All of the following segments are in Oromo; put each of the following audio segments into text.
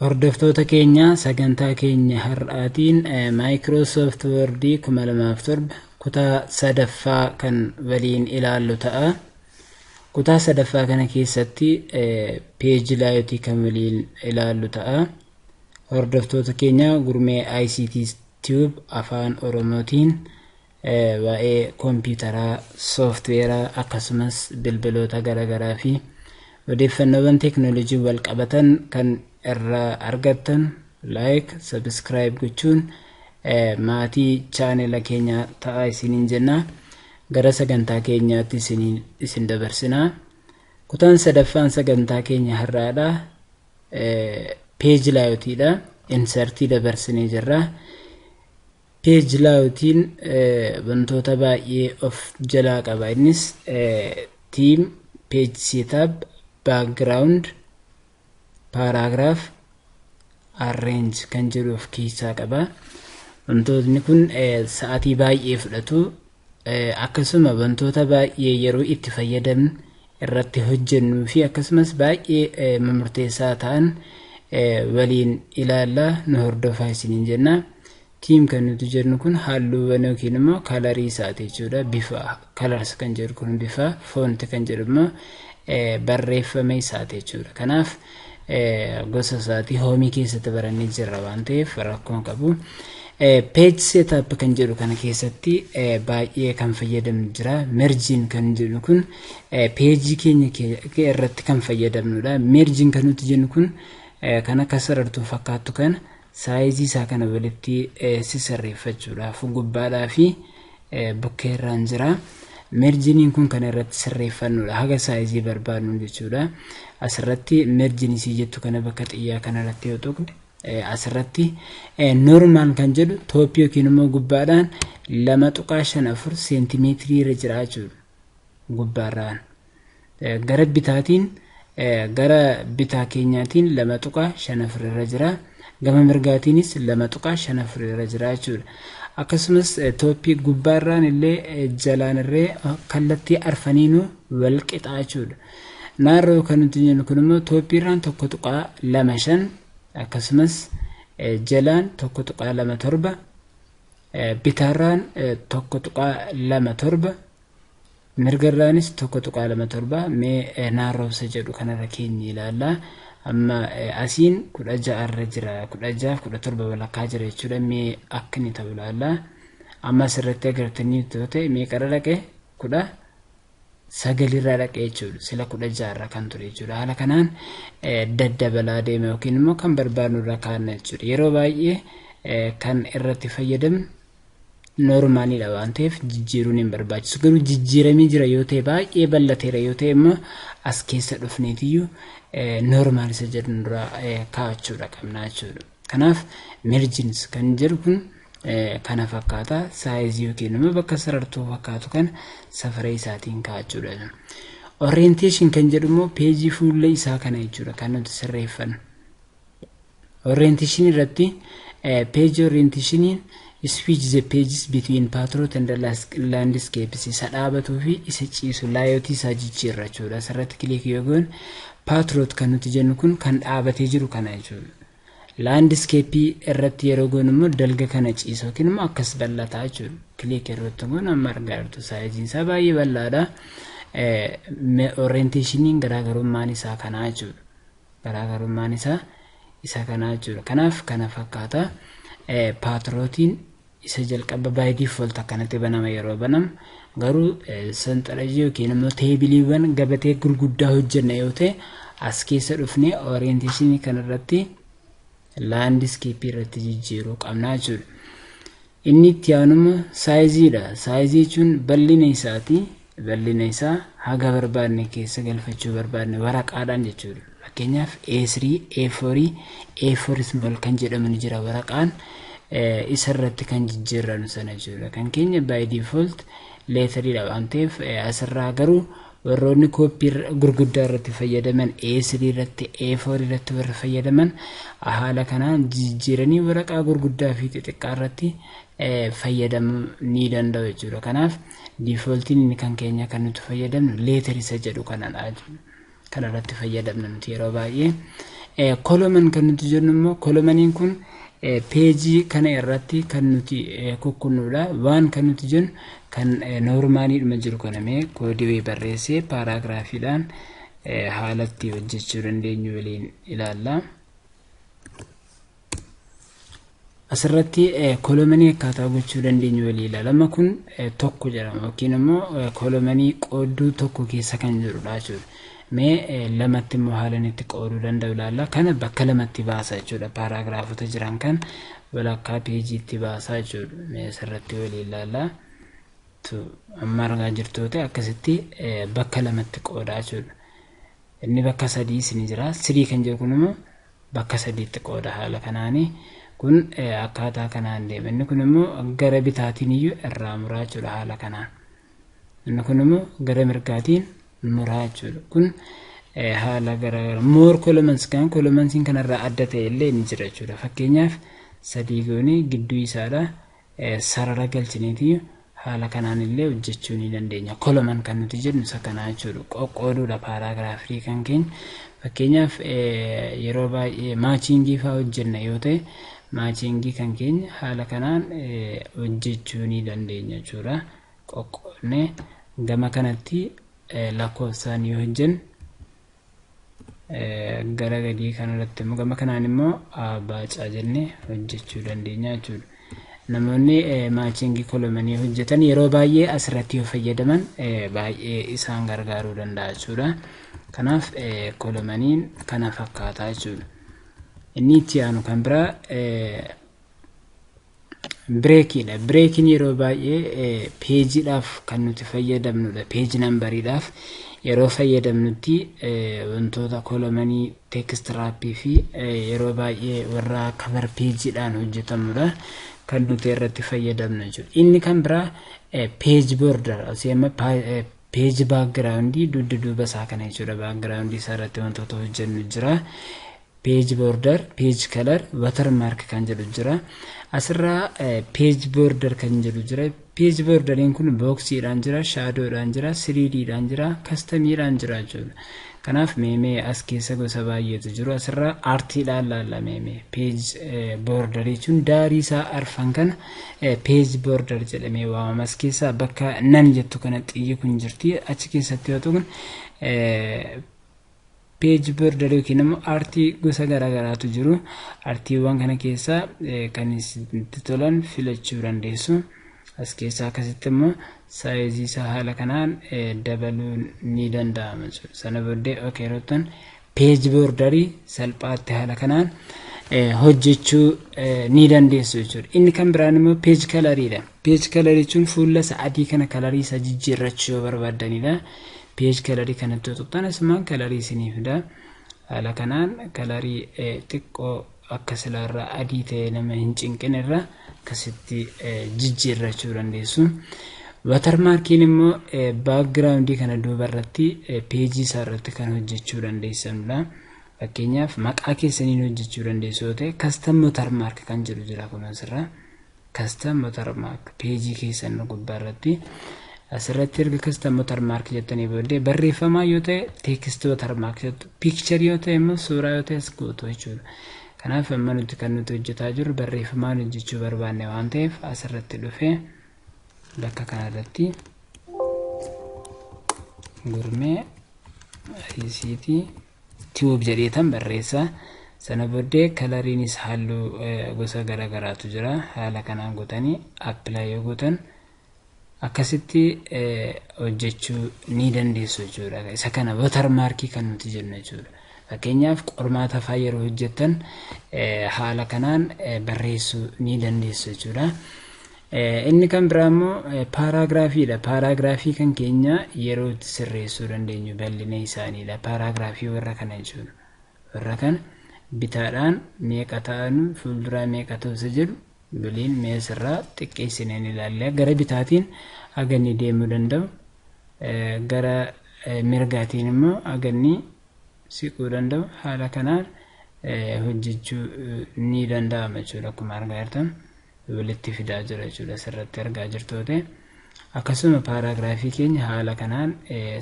Hordoftoota keenya, sagantaa keenya har'aatiin Microsoft Word 2007 kutaa sadaffaa kan waliin ilaallu ta'a. Kutaa sadaffaa kana keessatti page layoutii kan waliin ilaallu ta'a. Hordoftoota keenya, Gurmee ICT Tube Afaan Oromootiin waa'ee kompiitaraa, sooftiweeraa, akkasumas bilbiloota garaagaraa fi odeeffannoowwan teeknooloojii wal qabatan kan irraa argattan, like, subscribe gochuun maatii chaanela keenya ta'aa isiniin jenna. Gara sagantaa keenyaatti isin dabarsinaa. Kutaan sadaffaan sagantaa keenya har'aadha. Page layoutiidha. Insertii dabarsinee jirra. Page layoutiin wantoota baay'ee of jalaa qaba. Innis theme, page setup, background, paragraph, arrange kan jedhu of keessaa qaba. Wantootni kun sa'aatii baay'ee fudhatu. Akkasuma wantoota baay'ee yeroo itti fayyadamnu irratti hojjennuu fi akkasumas baay'ee murteessaa ta'an waliin ilaallaa, nu hordofaa isiniin jenna. Theme kan nuti jennu kun halluuwwan yookiin immoo colorii isaati jechuudha. Bifa colors kan jedhu kun bifa, font kan jedhu immoo barreeffama isaati jechuudha. Kanaaf gosa isaatii homeii keessatti barannee jirra waan ta'eef rakkoon qabu. Page setup kan jedhu kana keessatti baay'ee kan fayyadamnu jira. Margin kan jedhu kun pageii keenya irratti kan fayyadamnudha. Margin kan nuti jennu kun kan akka sarartuu fakkaattu kana sizeii isaa kana walitti sisirreeffachuudhaaf gubbaadhaa fi bukkeerraan jira. Marginiin kun kan irratti sirreeffannudha. Haga sizeii barbaadnu jechuudha. Asirratti marginii isii jettu kana bakka xiyyaa kanarratti yoo tuqne, asirratti normal kan jedhu topii yookiin immoo gubbaadhaan 2.54 seentimeetirii irra jira jechuudha. Gubbaarraan. Gara bitaatiin, gara bitaa keenyaatiin 2.54 irra jira. Gama mirgaatiinis 2.54 irra jira jechuudha. Akkasumas topii gubbaarraan illee jalaan illee kallattii arfaniinuu wal qixaa jechuudha. Narrow kan nuti jennu kun immoo topiirraan 1.25, akkasumas jalaan 1.27, bitaarraan 1.27, mirgarraanis 1.27. Mee narrow isa jedhu kanarra keenya ilaalla. Amma asiin 16 irra jira, 16f 17 walakkaa jira jechuudha. Mee akka inni ta'u ilaalla. Amma asirratti agartanii yoo ta'e, meeqarra dhaqe? 19rraa dhaqe jechuudha. Sila 16rra kan ture jechuudha. Haala kanaan daddabalaa deema yookiin immoo kan barbaadnu irra kaa'anna jechuudha. Yeroo baay'ee kan irratti fayyadamnu normaliidha waan ta'eef jijjiiruun hin barbaachisu. Garuu jijjiiramee jira yoo ta'e, baay'ee bal'ateera yoo ta'e immoo, as keessa dhufneetiyyuu normal isa jedhu dura kaa'achuudha qabna jechuudha. Kanaaf margins kan jedhu kun kana fakkaata. Sizeii yookiin immoo bakka sarartuu fakkaatu kana safara isaatiin kaa'achuudha. Orientation kan jedhu immoo pageii fuullee isaa kana jechuudha kan nuti sirreeffannu. Orientation irratti page orientationiin switch the pages between portrait and the landscapes, isa dhaabatuu fi isa ciisu layoutii isaa jijjiirra jechuudha. Asirratti click yoo goone, portrait kan nuti jennu kun kan dhaabatee jiru kana jechuudha. Landscapeii irratti yeroo goonu immoo dalga kana ciisa yookiin immoo akkas bal'ataa jechuudha. Click yeroo itti goonu, amma argaa jirtu, sizeiin isaa baay'ee bal'aadha. Orientationiin garaagarummaan isaa kanaa jechuudha. Garaagarummaan isaa isa kanaa jechuudha. Kanaaf kana fakkaata. Portraitiin isa jalqaba by default akkanatti banama yeroo banamu. Garuu sanxarajii yookiin immoo tableiiwwan gabatee gurguddaa hojjenna yoo ta'e, as keessa dhufnee orientationii kanarratti landscapeii irratti jijjiiruu qabna jechuudha. Inni itti aanu sizeiidha. Sizeii jechuun bal'ina isaati. Bal'ina isaa haga barbaadne keessa galfachuu barbaadne waraqaadhaan jechuudha. Fakkeenyaaf A3, A4, A4 small kan jedhamu ni jira, waraqaan isa irratti kan jijjiirrannu sana jechuudha. Kan keenya by default letteriidha waan ta'eef, asirraa garuu warroonni kooppii gurguddaa irratti fayyadaman, A3 irratti, A4 irratti warri fayyadaman, haala kanaan jijjiiranii waraqaa gurguddaa fi xixiqqaa irratti fayyadamuu ni danda'u jechuudha. Kanaaf defaultiin inni kan keenya kan nuti fayyadamnu letter isa jedhu kanadha. Kanarratti fayyadamna nuti yeroo baay'ee. Column kan nuti jennu immoo columniin kun peejii kana irratti kan nuti kukkunnudha. Waan kan nuti jennu kan normaliidhuma jiru kana mee koodii barreessee paragraphiidhaan haalatti hojjechuu dandeenyu waliin ilaalla. Asirratti columnii akkaataa gochuu dandeenyu walii ilaalama. Kun tokko jedhama yookiin immoo columnii qoodduu tokko keessa kan jirudha jechuudha. Mee lamatti immoo haala inni itti qooduu danda'u ilaalla. Kana bakka lamatti baasa jechuudha. Paragraphota jiran kan walakkaa peejiitti baasa jechuudha. Mee asirratti walii ilaalla. Amma argaa jirtoota akkasitti bakka lamatti qoodaa jechuudha. Inni bakka sadiis ni jira. Sadii kan jiru kun immoo bakka sadiitti qooda haala kanaanii. Kun akkaataa kanaan deema. Inni kun immoo gara bitaatiin iyyuu irraa muraa jechuudha haala kanaan. Inni kun immoo gara mirgaatiin muraa jechuudha. Kun haala garaagaraa. More columns kan columnsiin kanarraa adda ta'e illee ni jira jechuudha. Fakkeenyaaf sadii goonee gidduu isaadha sarara galchineetii haala kanaan illee hojjechuu ni dandeenya. Column kan nuti jennu isa kanaa jechuudha. Qoqqooduudha paragraphii kan keenya. Fakkeenyaaf yeroo baay'ee matchingii fa'aa hojjenna yoo ta'e matchingii kan keenya haala kanaan hojjechuu ni dandeenya jechuudha. Qoqqoodnee gama kanatti lakkoofsaan yoo hojjenne gara gadii kanarratti immoo gama kanaan immoo baacaa jennee hojjechuu dandeenya jechuudha. Namoonni matchingii columnii hojjetan yeroo baay'ee asirratti yoo fayyadaman baay'ee isaan gargaaruu danda'a jechuudha. Kanaaf columniin kana fakkaataa jechuudha. Inni itti aanu kan biraa breakiidha. Breakiin yeroo baay'ee peejiidhaaf kan nuti fayyadamnudha. Page numberiidhaaf yeroo fayyadamnutti wantoota columnii text wrapii fi yeroo baay'ee warra cover pageiidhaan hojjetamudha. Kan nuti irratti fayyadamnu jechuudha. Inni kan biraa page border asii amma page backgroundii dugda duuba isaa kana jechuudha. Backgroundii isaa irratti wantoota hojjennu jira. Page border, page color, watermark kan jedhu jira. Asirraa page border kan jedhu jira. Page borderiin kun boxiidhaan jira, shadowdhaan jira, 3Dhaan jira, customiidhaan jira jechuudha. Kanaaf meemee as keessa gosa baay'eetu jiru. Asirraa artiidhaan laalla meemee. Page border jechuun daarii isaa arfan kana page border jedhamee waamama. As keessaa bakka nan jettu kana xiyyi kun jirti. Achi keessatti yoo ta'u page border yookiin immoo artii gosa garaagaraatu jiru. Artiiwwan kana keessaa kan isinitti tolan filachuu dandeessu. As keessaa akkasitti immoo sizeii isaa haala kanaan dabaluun ni danda'ama jechuudha. Sana booddee okay yeroo page borderii salphaatti haala kanaan hojjechuu ni dandeessu jechuudha. Inni kan biraan immoo page coloriidha. Page colorii jechuun fuula isa adii kana colorii isaa jijjiirrachuu yoo barbaaddanidha. Page colorii kanatti yoo tuqxan asumaan colorii isinii fida. Haala kanaan colorii xiqqoo akka silaarraa adii ta'e nama hin cinqin irra akkasitti jijjiirrachuu dandeessu. Watermarkiin immoo backgroundii kana duuba irratti peejii isaa irratti kan hojjechuu dandeessanidha. Fakkeenyaaf maqaa keessaniin hojjechuu dandeessu yoo ta'e custom watermark kan jedhu jira kun asirra. Custom watermark peejii keessan gubbaa irratti asirratti erga custom watermark jettanii booddee barreeffamaa yoo ta'e text watermark jettu, picture yoo ta'e immoo suuraa yoo ta'e as gootu jechuudha. Kanaaf amma nuti kan nuti hojjetaa jirru barreeffamaan hojjechuu barbaanne waan ta'eef asirratti dhufee bakka kanarratti Gurmee ICT Tube jedheetan barreessa. Sana booddee coloriinis halluu gosa garaagaraatu jira. Haala kanaan gootanii apply yoo gootan akkasitti hojjechuu ni dandeessu jechuudha. Isa kana watermarkii kan nuti jennu jechuudha. Fakkeenyaaf qormaata fa'aa yeroo hojjettan haala kanaan barreessuu ni dandeessu jechuudha. Inni kan biraa immoo paragraphiidha. Paragraphii kan keenya yeroo itti sirreessuu dandeenyu bal'ina isaaniidha. Paragraphii warra kana jechuudha. Warra kana bitaadhaan meeqa ta'an fuulduraa meeqa ta'u isa jedhu biliin meesirraa xiqqeessineen ilaalle gara bitaatiin haganni deemuu danda'u, gara mirgaatiin immoo haganni siquu danda'u haala kanaan hojjechuu ni danda'ama jechuudha. Akkuma argaa jirtan walitti fidaa jira jechuudha asirratti argaa jirtu ta'e. Akkasuma paaraagiraafii keenya haala kanaan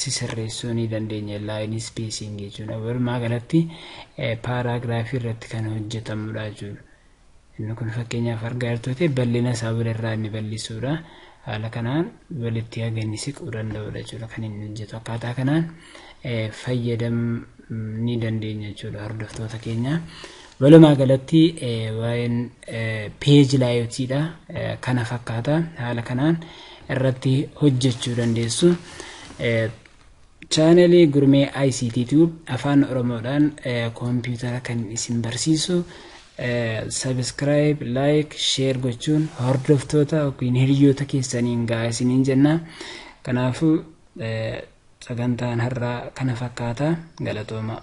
sisirreessuu ni dandeenya, line spacing jechuudha. Walumaa galatti paaraagiraafii irratti kan hojjetamudha jechuudha. Inni kun fakkeenyaaf argaa jirtu ta'e bal'ina isaa walirraa inni bal'isuudha. Haala kanaan walitti haga inni siquu danda'udha jechuudha kan inni hojjetu. Akkaataa kanaan fayyadamuu ni dandeenya jechuudha, hordoftoota keenya. Walumaa galatti waa'een page layoutiidha kana fakkaata. Haala kanaan irratti hojjechuu dandeessu. Chaanelii Gurmee ICT Tube, Afaan Oromoodhaan koompiyuutara kan isin barsiisu, subscribe, like, share gochuun hordoftoota yookiin hiriyoota keessaniin gahaa isiniin jenna. Kanaafuu sagantaan har'aa kana fakkaata. Galatooma.